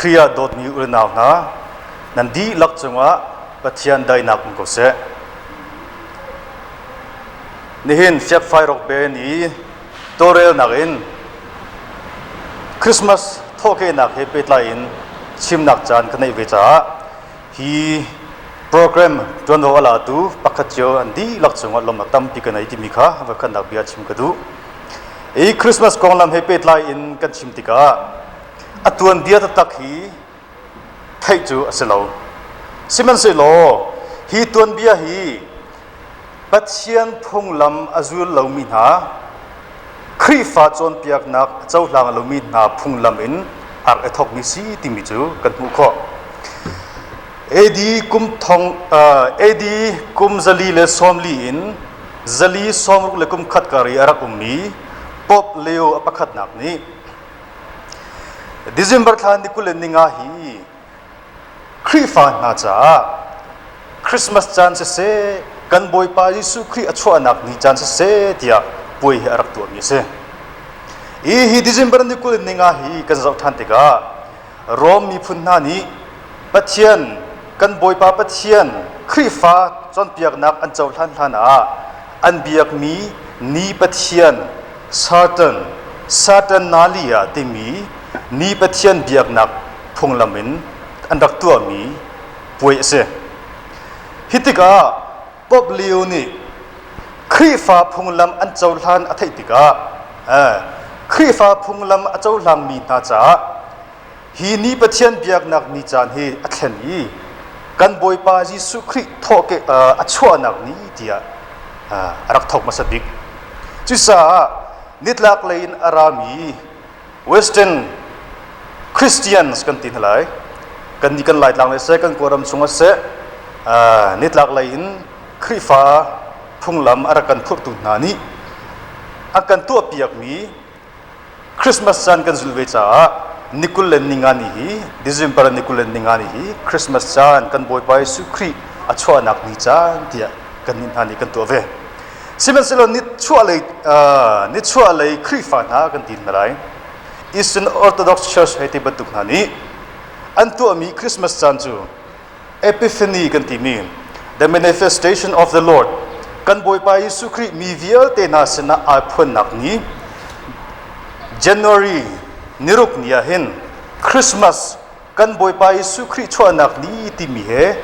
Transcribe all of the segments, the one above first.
Khrih ah dawtmi u le nau hna, nan dihlak cungah Pathian daihnak um ko seh. Nihin fiakfai rokbe ni tawlrelnak in Christmas thawhkehnak he pehtlai in chimnak caan ka neih ve caah hi program ṭuanvo a latu pakhat cio an dihlak cungah lawmhnak tampi ka nei timi kha voikhatnak bia chim ka duh. Hi Christmas konglam he pehtlai in kan chim tikah a tuanbia taktak hi theih cu a si lo. Sihmanhsehlaw hi tuanbia hi Pathian phunglam a zul lomi hna, Khrihfa cawnpiaknak a cohlang lomi hna phunglam in a rak i thawkmi si timi cu kan hmuh khawh. AD kum thong AD kum 440 in 461 kar i a rak ummi Pope Leo a pakhatnak nih December thla ni 25 hi Khrihfa hna caah Christmas caan siseh, kan Bawipa Jesuh Khrih a chuahnak ni caan siseh tiah puai hi a rak tuahmi a si. I hi December ni 25 hi kan zoh ṭhan tikah Rom miphun hna nih Pathian, kan Bawipa Pathian, Khrihfa cawnpiaknak an cohlan hlan ah an biakmi ni Pathian Saturn, Saturnalia timi ni Pathian biaknak phunglam in an rak tuahmi puai a si. Hi tikah Pope Leo nih Khrihfa phunglam an cohlan a theih tikah Khrihfa phunglam a cohlangmi hna caah hi ni Pathian biaknak ni caan hi a thlen i kan Bawipa Jesuh Khrih thawhke a chuahnak ni tiah a rak thawk hmasa bik. Cucaah nitlak lei in a rami Western Christians kan ti hna lai. Kan nih kan Laitlang le seh, kan Kawlram chung ah seh, nitlak lei in Khrihfa phunglam a rak kan phurhtu hna nih a kan tuahpiakmi Christmas caan kan zulh ve caah ni 25 ni hi December ni 25 ni hi Christmas caan kan Bawipa Jesuh Khrih a chuahnak ni caan tiah kan nih hna nih kan tuah ve. Sihmanhsehlaw nichuahlei nichuahlei Khrihfa hna kan ti hna lai. Eastern Orthodox Church hei ti bantuk hna nih an tuahmi Christmas caan cu Epiphany kan timi the manifestation of the Lord kan Bawipa Jesuh Khrih mi vialte hna sinah aa phuannak ni January niruk ni ah hin Christmas kan Bawipa Jesuh Khrih chuahnak ni timi he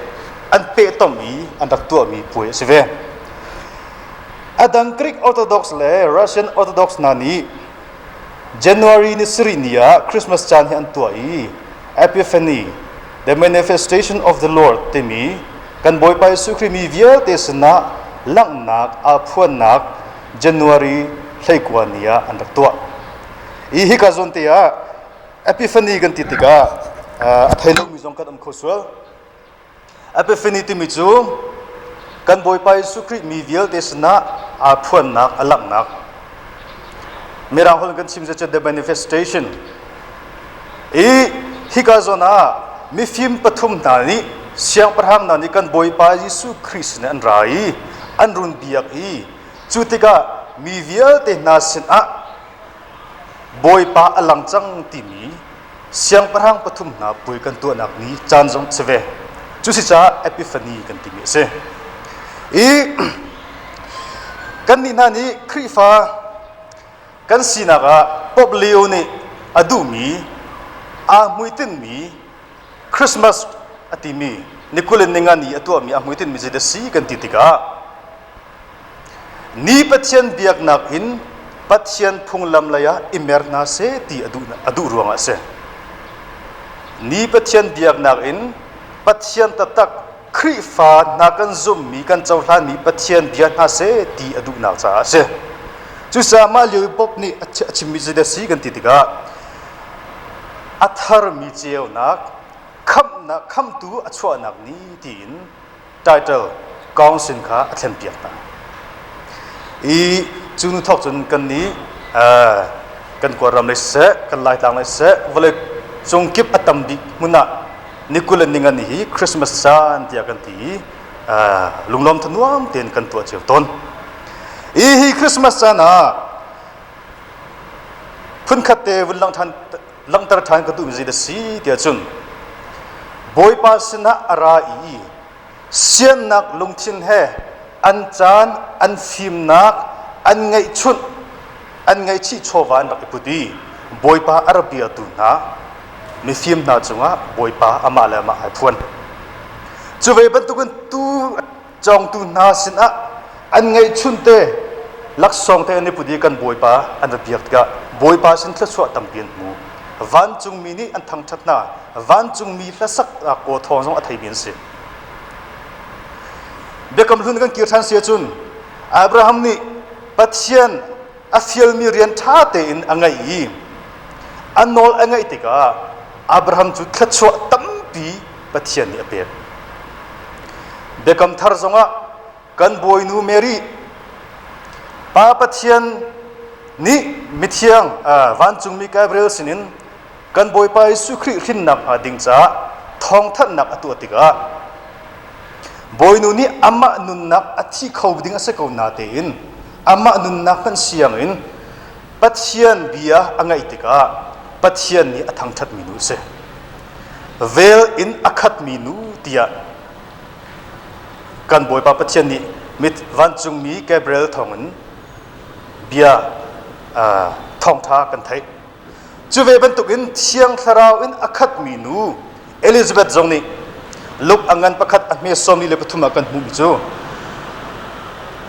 an pehtom i an rak tuahmi puai a si ve. A dang Greek Orthodox le Russian Orthodox hna nih January ni sarih ni ah Christmas caan hi an tuah i Epiphany, the manifestation of the Lord timi kan Bawipa Jesuh Khrih mi vialte sinah langhnak aa phuannak January 19 ni ah an rak tuah. I hika zawn te ah Epiphany kan ti tikah a thei lomi zong kan um kho sual. Epiphany timi cu kan Bawipa Jesuh Khrih mi vialte sinah aa phuannak, a langhnak. Mirang holh kan chim cu the manifestation. I hika zawn ah mifim pathum hna nih siangpahrang hna nih kan Bawipa Jesuh Khrih sinah an ra i an run biak i cu tikah mi vialte hna sinah Bawipa a lang cang timi siangpahrang pathum hna puai kan tuahnak ni caan zong a si ve. Cusicaah Epiphany kan timi a si. I kannih hna nih Khrihfa kan sinak ah Pope Leo nih a duhmi aa hmuitinhmi Christmas a timi ni 20 in ninga ni a tuahmi a hmuitinhmi zeidah si kan ti tikah Ni Pathian biaknak in Pathian phunglam lei ah i mer hna seh ti a duh, a duh ruangah a si. Ni Pathian biaknak in Pathian taktak Khrihfa hna kan zumhmi kan cohlanmi Pathian bia hna seh ti a duhnak caah a si. Cucaah mah lio i Pope nih a chimmi zeidah si kan ti tikah a tharmi ceunak khamhnak khamhtu a chuahnak ni tiin title council kha a thlenpiak hna. I cu nu thawk cun kan nih kan Kawlram lei siseh, kan Laitlang lei siseh, vawlei cung kip a tam bik hmun ah ni 20 le ninga ni hi Christmas caan tiah kan ti i lunglawm thanuam tein kan tuah cio tawn. I hi Christmas caan ah phunkhat te vun lang ṭhan. langhter ṭhan ka duhmi zei dah si tiah cun Bawipa sinah a ra i siannak lungthin he an caan, an fimnak, an ngeihchunh, an ngaihchih chawva an rak i put i Bawipa a rak biatu hna mifim hna cungah Bawipa amah le amah ai phuan. Cu ve bantukin tu cawngtu hna sinah an ngeihchun te laksawng te an i put i kan Bawipa an va biak tikah Bawipa sin thluachuah tampi an hmu. Vancungmi nih an thangṭhat hna. Vancungmi hlasak aw thawng zong a theimi an si. Biakam hlun kan kir ṭhan si ahcun Abraham nih Pathian a fialmi rian ṭha tein a ngaih i a nawl a ngaih tikah Abraham cu thluachuah tampi Pathian nih a pek. Biakam thar zongah kan bawinu Mary Pa Pathian nih mithiang vancungmi Gabriel sinin kan Bawipa Jesuh Khrih hrinnak hnga ding caah thawngthanhnak a tuah tikah Bawinu nih amah nunnak a thi kho ding a si ko na tein amah nunnak hmanh siang in Pathian bia a ngaih tikah Pathian nih a thangṭhatmi nu a si. Vel in a khatmi nu tiah kan Bawipa Pathian nih mit vancungmi Gabriel thawngin bia thawngṭha kan theih. Cu ve bantukin Thiang Thlarau in a khatmi nu Elizabeth zong nih luk a ngan pakhat a hme 43 ah kan hmuhmi cu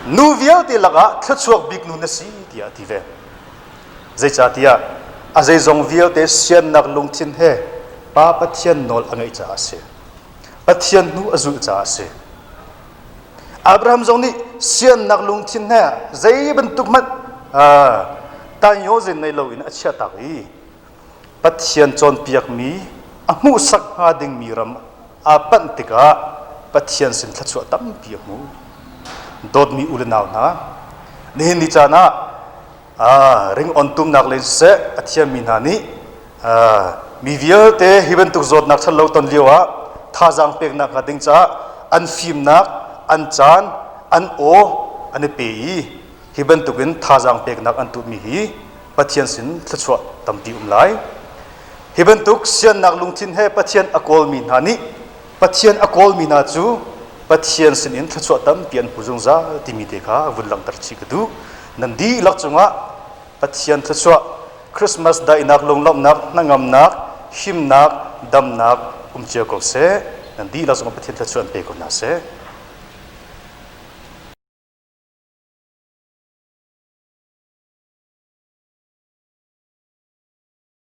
nu vialte lakah thluachuak bik nu na si tiah a ti ve. Zeicahtiah a zeizong vialte siannak lungthin he Pa Pathian nawl a ngeih caah a si. Pathian hnu a zulh caah a si. Abraham zong nih siannak lungthin he zei bantuk hmanh tanyozin nei loin a chiahtak i Pathian cawnpiakmi a hmuhsak hnga dingmi ram aa panh tikah Pathian sin thluachuah tampi a hmu. Dawtmi u le nau hna, nihin ni caan ah ringawn tumnak len siseh a thiammi hna nih mi vialte hi bantuk zawtnak ṭhatlo ton lio ah thazaang peknak hnga ding caah an fimnak, an caan, an aw an i pe i hi bantukin thazaang peknak an tuahmi hi Pathian sin thluachuah tampi um lai. Hi bantuk siannak lungthin he Pathian a kawlmi hna nih Pathian a kawlmi hna cu Pathian sinin thluachuah tampi an hmu zungzal timi te kha vun langhter chih ka duh. Nan dihlak cungah Pathian thluachuah, Christmas daihnak, lunglawmhnak, hnangamnak, himnak, damnak um cio ko seh. Nan dihlak cungah Pathian thluachuah an pe ko hna seh.